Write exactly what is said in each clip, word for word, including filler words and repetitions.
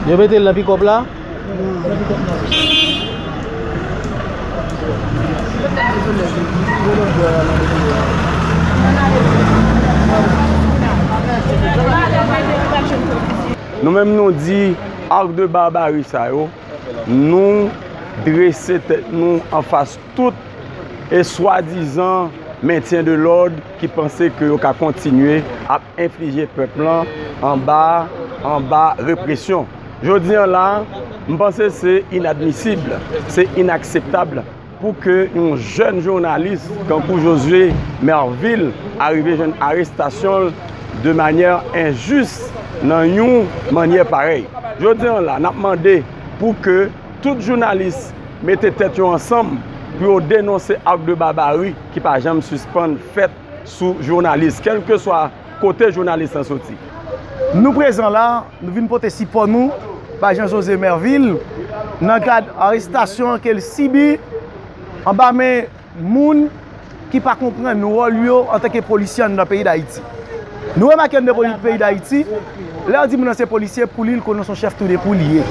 Yo mete l nan pikòp la. Nou menm nou di ak de barbari sa yo, nou drese tèt nou anfas tout e swadizan mentyen de lòd ki panse ke yo ka kontinye ap enflije pèp lan anba, anba represyon. Jodi an la, m panse se inadmisib, se inakseptab pou ke yon jèn jounalis tankou Josué Mervil arive jwenn arestasyon l de manyè enjis nan yon manyè parèy. Jodi an la, n ap mande pou ke tout jounalis mete tèt yo ansanm pou yo denonse ak de barbari ki pa janm sispann fèt sou jounalis, kèlkeswa kote jounalis lan soti. Nou prezan la, nou vin pote sipò nou bay Jean José Mervil nan kad arestasyon ke l sibi anba men moun ki pa konprann wòl yo antanke polisye anndan peyi Dayiti. Nou remake anndan poli-, peyi Dayiti, lè yo di moun nan se polisye, pou li, li konnen se yon chèf toude pou li ye.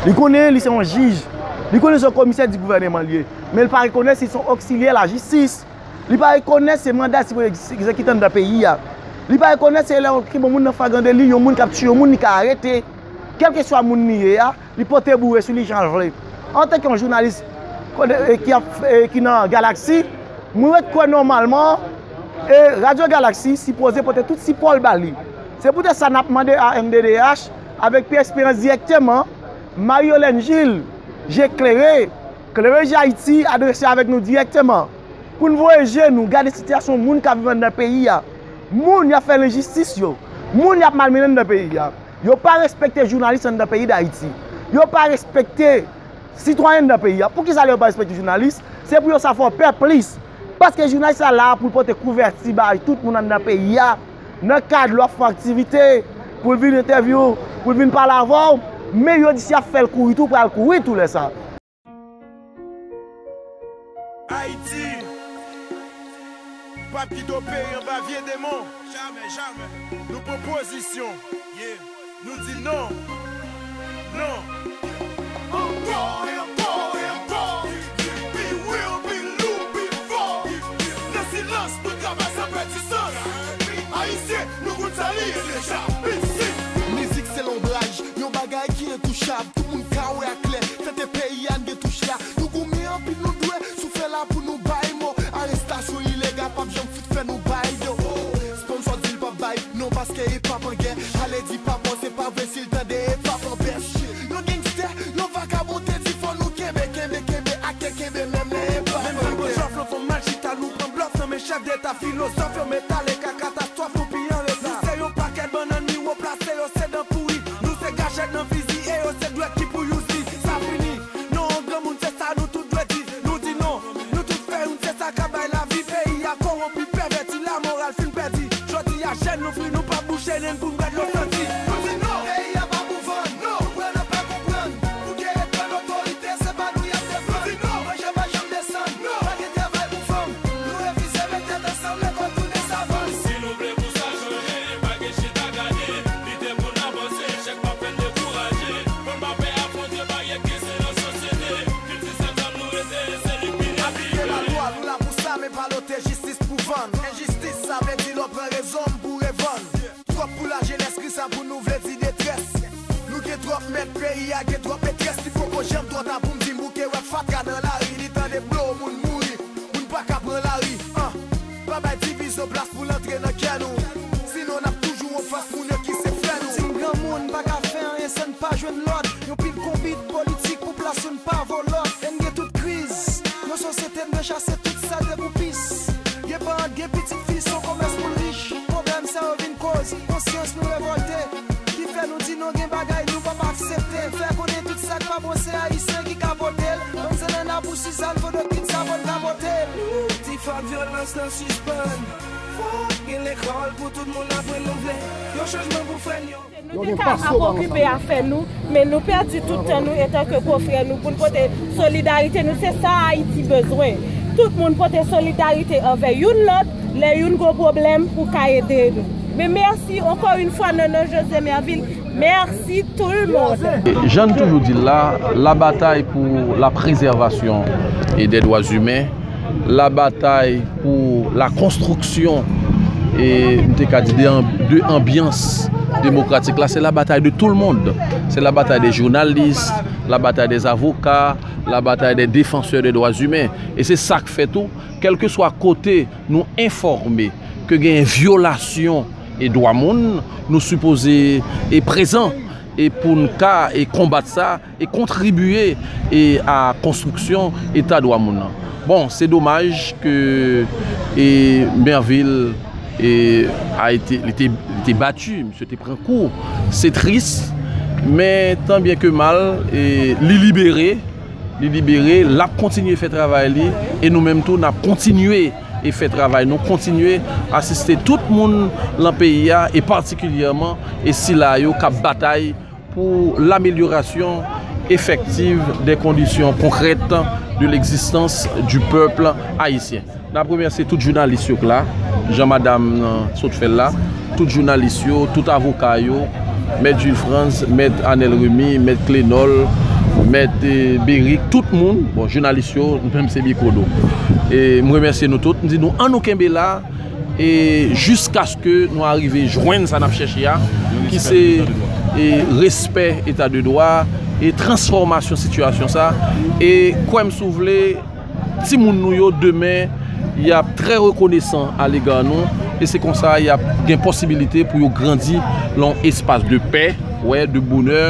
Li konnen li se yon jij. Li konnen se yon komisè di gouvèneman li ye. Men li pa rekonèt li se yon oksilyè lajistis. Li pa rekonèt se manda li sipoze egzekite anndan peyi a. Li pa rekonèt se lè yon ki bon moun nan flagran deli, yon moun k ap tiye yon moun, li ka arete. Kèlkeswa moun li ye a, li pote boure sou li jan l vle. Antanke yon jounalis, e, ki ap, e, ki nan Galaxy, mwen ret kwè nòmalman, e, Radyo Galaxy sipoze pote tout sipò l ba li. Se poutèt sa n ap mande a M D D H avèk Pierre Espérance dirèkteman, Marie Yolène Gilles, Je Klere, Klere Ayiti adrese avèk nou dirèkteman. Pou n voye je nou gade sitiyasyon moun k ap viv anndan peyi a. Moun y ap fè lenjistis yo. Moun y ap malmennen anndan peyi a. Yo pa respekte jounalis anndan peyi Dayiti. Yo pa respekte sitwayen anndan peyi a. Poukisa lè yo pa respekte jounalis? Se pou yo sa fè w pè plis. Paske jounalis la la pou l pote kouvèti bay tout moun anndan peyi a. Nan kad lè w ap fè aktivite, pou l vin entèvyou w, pou l vin pale avè w, men yo di si y ap fè l kouri tou, pral kouri tou lè sa. Ayiti, p ap kite w peri anba vye demon. Jamè, jamè. Nou pran pozisyon. Yeah. Nou di non. Non. Ankò e ankò e ankò. Pi real, pi lou, pi fò. Nan silans, nou travay san pèdi sans. Ayisyen, nou konn sa li ye deja. Isit. Mizik se lonbraj, yon bagay ki entouchab. Tout moun ka wè a klè, tèt peyi a n gen touch la. Nou goumen anpil, nou dwe soufle la pou nou bay mo. Arestasyon ilegal p ap janm fout fè nou bay do. Sponsò di l p ap bay non, paske hip hop an gè. Ale di pa bon, se pa vre si l tande hip hop an bèch. Yon gangstè, yon vakabon te di fò nou kenbe, kenbe, kenbe, ake kenbe menm lè hip hop an gè. Menm jan nou jòf, nou fè mal chita, nou pran blòf nan men chèf deta, filozòf, yo met ale ka katastwòf, nou pi an reta. Nou se yon pakèt bannann miwo plase, yo se dan pouri. Nou se kachèt nan fizi e yo se dwèt ki pou use li. Sa fini. Non, yon granmoun, se sa nou tout dwe di. Nou di non, nou tout fè youn, se sa k ap bay lavi peyi a kowonpi, pèvèti, lamoral fin pèdi. Jodi a, jèn nou fri, nou p ap bouche nen n pou n pèd lo santi. Nou di non, peyi a pa pou vann, non, konprann an pa konprann. Pou gen ret pran otorite, se pa nou y ap defann. Nou di non, manje pa janm desann, non, pa gen travay pou fanm. Nou refize met tèt ansanm, lekòl tounen savann. Si nou vle pou sa chanje, pa gen chita gade. Lide pou n avanse, echèk p ap fè n dekouraje. Pèp pa pè afwonte baryè ki se nan sosyete. Kilti sa k ap nou rete, se li k pi. Aplike lalwa, nou la pou sa, men pa lote jistis pou vann. Enjistis, sa vle di lè w pran rezon m pou revann. Twòp pou lajenès, ki sa pou nou vle di detrès. Nou gen twòp mèt, peyi a gen twòp metrès. Li poko janm twò ta pou m di m bouke wè fatra nan lari. Li tande blo, moun mouri, moun pa ka pran lari. An, pa bay divizyon plas pou l antre nan kè nou. Sinon, n ap toujou anfas moun yo ki se frè nou. Di m granmoun pa ka fè anyen san n pa jwenn lòd. Yon pil konbit politik pou plas youn pa vo lòt. E n gen tout kriz. Nan sosyete n dwe chase tout sa degoupis. Gen paran k gen pitit fi, se yon komès pou l rich. Pwoblèm sa yo vin koz konsyans nou revòlte. Ki fè nou di non, gen bagay nou p ap aksepte. N fè konnen tout sa k pa bon se Ayisyen ki ka pote l. Bann zannanna pou Sizàn, fò nou kit sa pou n ka pote l. Nou di fòk vyolans lan sispann. Fòk gen lekòl pou tout moun aprann, nou vle yon chanjman pou frè n yo. Nou te ka ap okipe afè nou, men nou pèdi tout tan nou etanke gwo frè nou pou n pote solidarite nou. Se sa Ayiti bezwen. Tout moun pote solidarite anvè youn lòt lè youn gwo pwoblèm pou ka ede nou. Men mèsi ankò yon fwa nan non José Mervil. Mèsi tout le monde. Jan n toujou di l la, la batay pou la prezèvasyon e dè dwa imen, la batay pou la konstriksyon e m te ka di de, de anbyans demokratik la, se la batay de tout le monde. Se la batay de jounalis, la batay de avoka, la batay de defansè de dwa imen. E se sa k fè tou, kèlkeswa kote nou enfòme ke gen vyolasyon e dwa moun, nou sipoze e prezan e pou n ka e konbat sa e kontribye e a konstriksyon eta dwa moun nan. Bon, se domaj ke e Mervil e a été, li te, li te bati, misye te pran kou. Se tris, men tan byen ke mal, e li libere, li libere, l ap kontinye fè travay li, e nou menm tou n ap kontinye e fè travay nou, kontinye asiste tout moun lan peyi a, e patikilyèman e sila yo k ap batay pour l'amélioration effective des conditions concrètes de l'existence du peuple haïtien. N ap remèsye tout jounalis yo k la, jan madanm nan sot fè l la, tout jounalis yo, tout avoka yo, mèt Jules Frantz, mèt Anel Remy, mèt Klenol, mèt eh, Beric, tout moun, bon, jounalis yo, menm se Bikodo. E m remèsye nou tout, m di nou ann nou kenbe la, e jiskaske nou arive jwenn sa n ap chèche a, ki se e respè eta de dwa e transfòmasyon sitiyasyon sa. E kwè m si w vle, timoun nou yo demen y ap trè rekonesan alega nou, e se konsa y ap gen posibilite pou yo grandi lan yon espas de pè, wè, de bonè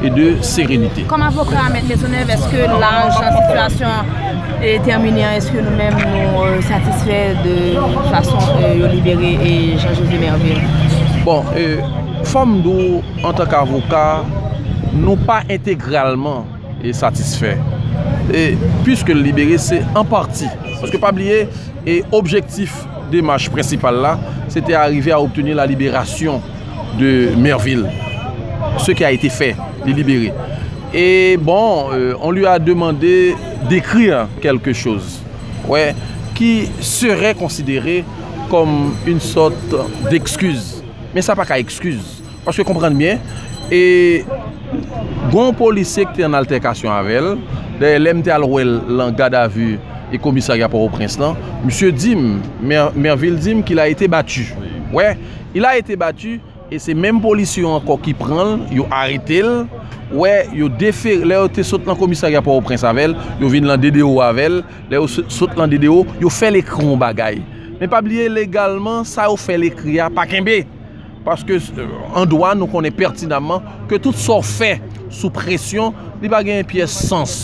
e de serenite. Kòm avoka a Mèt Maisonneuve, èske la jan sitiyasyon an e tèmine an, èske nou menm nou satisfè de fason yo libere e Jean José Mervil? Bon, e fò m di w, antanke avoka, nou pa entegralman e satisfè. E piske l libere, se an pati. Paske pa bliye, e objektif demach prensipal la, se te arive a obtenir la libération de Mervil. Ce qui a été fait, li libere. Et bon, euh, on lui a demandé d'écrire quelque chose, ouais, qui serait considéré comme une sorte d'excuse. Men sa pa ka ekskiz. Paske konprann byen, e gon polisye ki te an altèkasyon avè l. Dayè, lè m te al wè l lan gadavi e komisarya Pòtoprens lan, misye di m, Mer- Mervil di m qu'il a été battu. Wè, il a été battu, e se menm polisye yo ankò ki pran l, yo arete l. Wè, yo defere, lè yo te sot lan komisarya Pòtoprens avè l, yo vin lan D D O avè l. Lè yo so- sot lan D D O, yo fè l ekri yon bagay. Men pa bliye, legalman, sa yo fè l ekri a pa kenbe. Paske an dwa, nou konnen pètinamman ke tout sa w fè sou presyon, li pa gen pyès sans.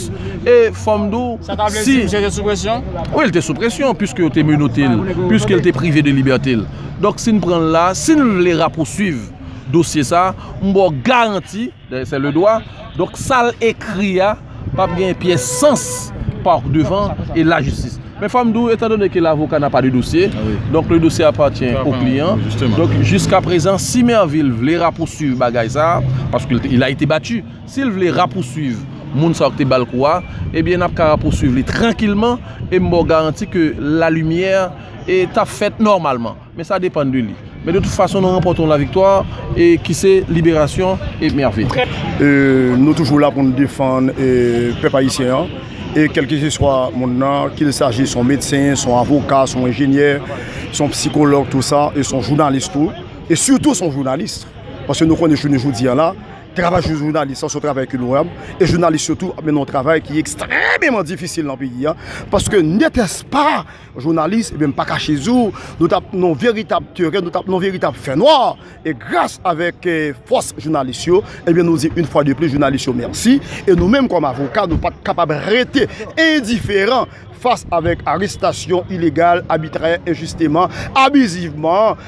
E fò m di w, Sa ta vle di misye te sou presyon? Wi, li te sou presyon, piske yo te menote l, piske l te prive de libète l. Donk, si n pran l la, si n vle rapousuiv dosye sa, m ba w garanti, se le dwa, donk sa l ekri a p ap gen pyès sans pa devan e lajistis. Men fò m di w, étant donné que l'avocat n'a pas de dossier, donc le dossier appartient au client. Donc jusqu'à présent, si Mervil vle rapousuiv bagay sa, paske il a été battu, si l vle rapousuiv moun sa yo ki te ba l kou a, ebyen n ap ka rapousuiv li trankilman e m ba w garanti ke lalimyè e t ap fèt nòmalman. Men sa depann de li. Men de tout fason, nou ranpòte yon laviktwa e ki se liberasyon e Mervil. Nou toujou la pou n defann pèp ayisyen an. E kèlkeseswa moun nan, kilsaji se yon medsen, se yon avoka, se yon enjenyè, se yon psikològ, tou sa, e se yon jounalis tou. E sitou se yon jounalis. Paske nou konnen jounen jodi a la, travay jounalis la se yon travay ki lowab. E jounalis yo tou ap mennen yon travay ki ekstrèmeman difisil nan peyi a. Paske netèspa jounalis, ebyen m pa kache di w, nou t ap nan yon veritab terè, nou t ap nan yon veritab fènwa. E gras avèk fòs jounalis yo, ebyen nou di yon fwa de plis jounalis yo mèsi. E nou menm kòm avoka, nou pa t kapab rete endiferan fas avèk arestasyon ilegal, abitrè, enjisteman, abizivman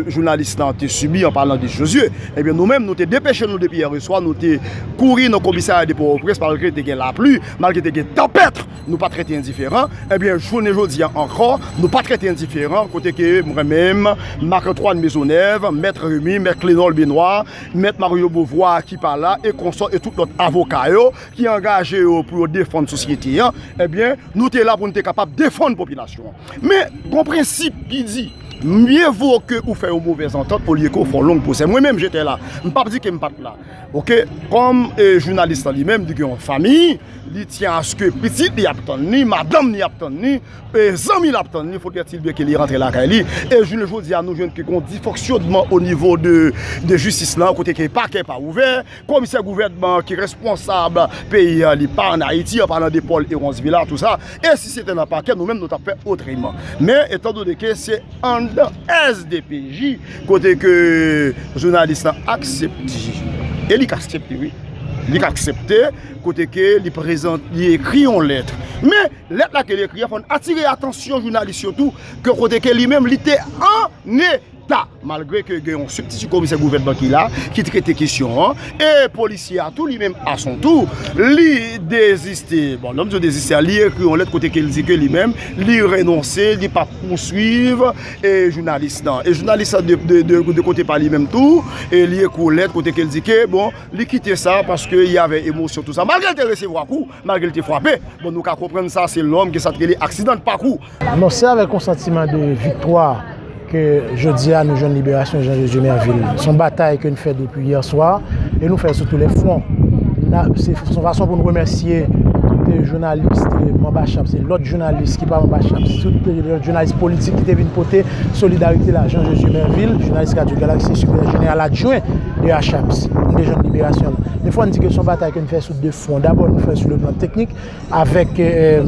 jounalis lan te sibi, an palan de Josué. Ebyen nou menm nou te depeche nou depi yè swa, nou te kouri nan komisarya de Pòtoprens malgre te gen lapli, malgre te gen tanpèt. Nou pa t rete endiferan. Ebyen, jounen jodi a ankò, nou pa t rete endiferan, kote ke mwen menm, Marc Antoine Maisonneuve, Mèt Remy, Mèt Clénol Benoît, Mèt Mario Beauvoir ki pa la, e konsò, e tout lòt avoka yo ki angaje yo pou yo defann sosyete an, ebyen, nou te la pou n te kapab defann popilasyon an. Men, gon prensip ki di, Mieux vaut que ou fè yon movèz antant olye ke w fè yon long pwosè. Mwen menm, j'étais là. M p ap di ke m pa t la. Oke? Kòm, e, jounalis la li menm, li gen yon fanmi, li tyen aske pitit li ap tann li, madanm li ap tann li, e, zanmi l ap tann li, faudrait-il bien ke li rantre lakay li. E jounen jodi a, nou jwenn ke gen yon disfonksyonman o nivo de, de jistis la, kote ke pakè pa ouvè, komisè gouvènman ki responsab peyi a, li pa ann Ayiti, an palan de Paul Hérence Villa, tou sa. E si se te nan pakè, nou menm, nou t ap fè otreman. Men, etandone ke se anndan S D P J, kote ke jounalis la aksepte, e li ka aksepte, wi, li ka aksepte, kote ke li prezante, li ekri yon lèt. Men, lèt la ke li ekri a, fò n atire atansyon jounalis yo tou, ke kote ke li menm, li te an eta, malgre ke gen yon sibtiti komisè gouvènman ki la, ki trete kesyon an, e polisye a tou, li menm, a son tou, li deziste. Bon, lè m di deziste a, li ekri yon lèt kote ke l di ke li menm, li renonse, li p ap pouswiv, e jounalis lan. E jounalis lan de, de, de, de kote pa li menm tou, e li ekri yon lèt kote ke l di ke, bon, li kite sa paske y avè emosyon, tou sa. Malgre l te resevwa kou, malgre l te frape, bon, nou ka konprann sa, se lòm ke sa t rele aksidan de pakou. Non, se avèk yon santiman de viktwa ke jodi a nou jwenn liberasyon Jean Josué Mervil. Se yon batay ke n fè depi yè swa e nou fè l sou tou lè fwon. N a, se, se yon fason pou n remèsye tout, e, jounalis, e, manm ACHAPS, e lòt jounalis ki pa manm ACHAPS, tout, e, lòt jounalis politik ki te vin pote solidarite l a Jean Josué Mervil, jounalis Radyo Galaksi, sekretè jeneral adjwen de ACHAPS. Nou te jwenn liberasyon l. Men fò n di ke se yon batay ke n fè sou de fwon. Dabò, nou fè l sou le plan teknik, avèk, e,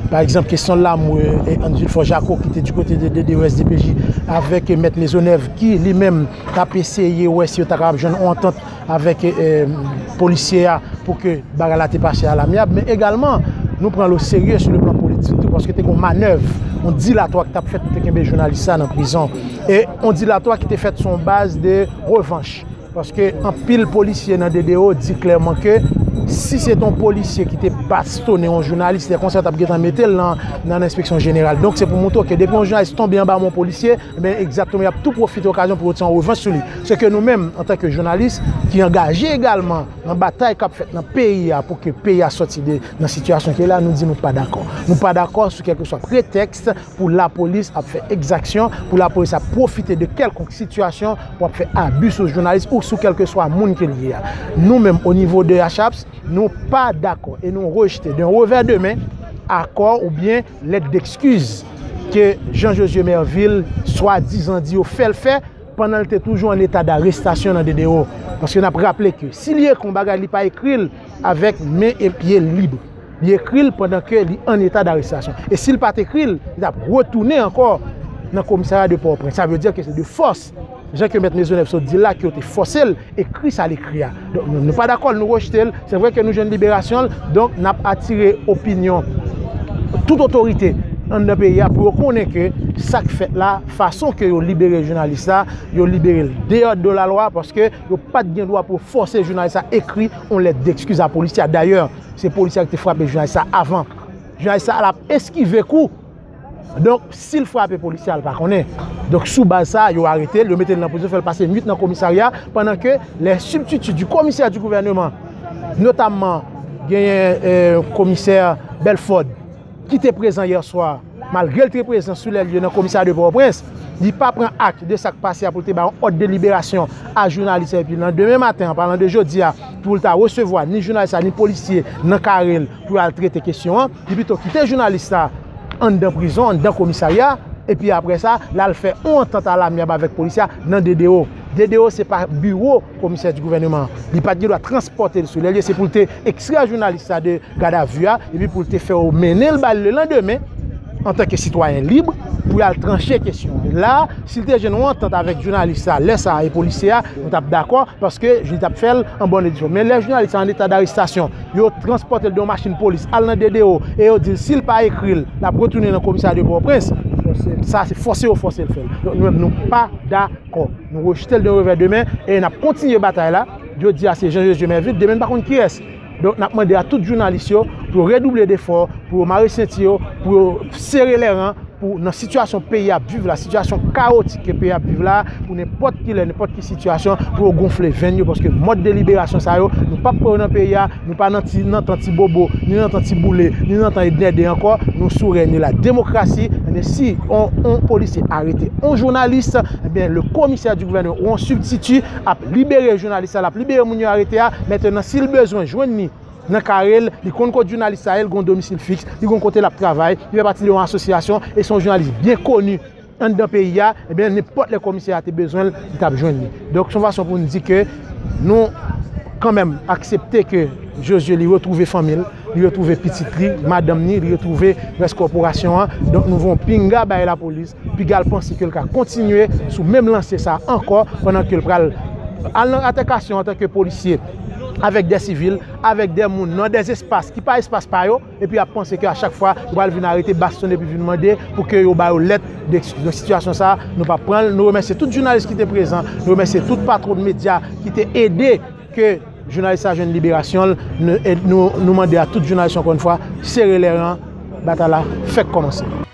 pa egzanp, kesyon Lamou, e, e Anne Jules Fort Jacot ki te di kote de, de, de S D P J, avèk, e, Mèt Maisonneuve ki li menm t ap eseye wè si yo ta kapab jwenn yon antant avèk, e, e, polisye a pou ke bagay la te pase alamyab. Men egalman, nou pran l oserye sou le plan politik tou, paske te gen yon manèv, yon dilatwa ki t ap fèt pou te kenbe jounalis sa nan prizon. E yon dilatwa ki te fèt sou yon baz de revanch. Paske anpil polisye nan D D O di klèman ke si se te yon polisye ki te bastonnen yon jounalis, lè konsa yo t ap gentan mete l nan, nan enspeksyon jeneral. Donk, se pou montre w ke depi yon jounalis tonbe anba men yon polisye, ebyen, egzakteman, y ap tou pwofite okazyon pou yo ti yon revanch sou li. Se ke nou menm, antanke jounalis ki angaje egalman nan batay k ap fèt nan peyi a pou ke peyi a sòti de, nan sitiyasyon ke l la, nou di nou pa dakò. Nou pa dakò sou kèlkeswa pretèks pou lapolis ap fè egzaksyon, pou lapolis ap pwofite de kèlkonk sitiyasyon pou ap fè abi sou jounalis ou sou kèlkeswa moun ke l ye a. Nou menm, o nivo de ACHAPS, nou pa dakò e nou rejte d'un revers de main akò oubyen lèt d'excuse ke Jean Josué Mervil swadizan di yo fè l fè pandan l te toujou an eta d'arestasyon nan D D O. Paske n ap raple ke si li ekri yon bagay, li pa ekri l avèk men e pye lib. Li ekri l pandan ke li an eta d'arestasyon. E si l pa t ekri l, li t ap retounen ankò nan komisarya de Pòtoprens. Sa vle di ke se de fòs, jan ke Mèt Maisonneuve sot di l la, ke yo te fòse l ekri sa l ekri a. Donk, nou, nou pa dakò, nou rejte l. Se vre ke nou jwenn liberasyon l, donk n ap atire opinyon tout otorite anndan peyi a pou yo konnen ke sa k fèt la, fason ke yo libere jounalis la, yo libere l deyò de lalwa, paske yo pa t gen dwa pou yo fòse jounalis la ekri yon lèt d'excuse a polisye a. Dayè, se polisye a ki te frape jounalis la avan. Jounalis la, l ap eskive kou. Donk, si l frape polisye a, l pa konnen. Donk, sou baz sa, yo arete l, yo mete l nan prizon, fè l pase nwit nan komisarya, pandan ke les substituts du commissaire du gouvernement, notamman, genyen, e, komisè Belford, ki te prezan yè swa, malgre l te prezan sou lè l ye nan komisarya de Pòtoprens, li pa pran ak de sa k pase a pou l te bay yon òd de liberasyon a jounalis la, epi landemen maten, an palan de jodi a, pou l ta resevwa ni jounalis la, ni polisye nan kare l pou y al trete kesyon an, li pito kite jounalis la anndan prizon, anndan komisarya, epi apre sa, l al fè yon antant alamyab avèk polisye a nan D D O. D D O se pa biwo komisè di gouvèneman. Li pa t gen dwa transpòte l sou lè l ye, se pou l te ekstrè jounalis la de gadavi a, epi pou l te fè yo mennen l ba l lelandemen, antanke sitwayen lib, pou y al tranche kesyon an. La, si l te jwenn yon antant avèk jounalis la, lè sa a, e polisye a, nou t ap dakò, paske li t ap fè l an bòn e difò. Men lè jounalis la an eta darestasyon, yo transpòte l de yon machin polis, al nan D D O, e yo di l, si l pa ekri l, l ap retounen nan komisarya de Pòtoprens, sa se fòse yo fòse l fè l. Donk, nou menm, nou pa dakò. Nou rejte l d'un revers de main e n ap kontinye batay la. Jodi a, se Jean Josué Mervil, demen n pa konn kiyès. Donk, n ap mande a tout jounalis yo pou yo redouble defò, pou yo mare senti yo, pou yo sere lè ran, pou nan sitiyasyon peyi ap viv la, sitiyasyon kawotik ke peyi ap viv la, pou nenpòt ki lè, nenpòt ki sitiyasyon, pou yo gonfle venn yo, paske mòd deliberasyon sa yo, nou p ap pran yo nan peyi a, nou pa nan ti, nan tan ti bobo, ni nan tan ti boule, ni nan tan ednède ankò, nou sou règne la demokrasi, Si on, on polisye arete on jounalis, ebyen, le komisè di gouvènman ou on sibstiti ap libere jounalis la, l ap libere moun yo arete a. Mentnan, si l bezwen jwenn li nan kare l, li konn kot jounalis sa ye, l gon domisil fiks, li gon kote l ap travay, li fè pati de yon asosyasyon, e se yon jounalis byen koni anndan peyi a, ebyen, nenpòt lè komisè a te bezwen l, li t ap jwenn li. Donk, se yon fason pou n di ke nou kanmenm aksepte ke Josué li retwouve fanmi l, li retwouve pitit li, madanm ni, li retwouve rès kòporasyon an. Donk, nou voye yon pinga bay lapolis, piga l panse ke l ka kontinye sou menm lanse sa ankò, pandan ke l pral al nan atèkasyon antanke polisye avèk de sivil, avèk de moun nan de espas ki pa espas pa yo, epi ap panse ke a chak fwa yo pral vin arete, bastonnen, epi vin mande pou ke yo ba yo lèt de, de sitiyasyon sa. Nou p ap pran l. Nou remèsye tout jounalis ki te prezan, nou remèsye tout patwon medya ki te ede ke jounalis sa jwenn liberasyon l. Nou, e nou, nou mande a tout jounalis ankò yon fwa, sere lè ran, batay la fèk kòmanse.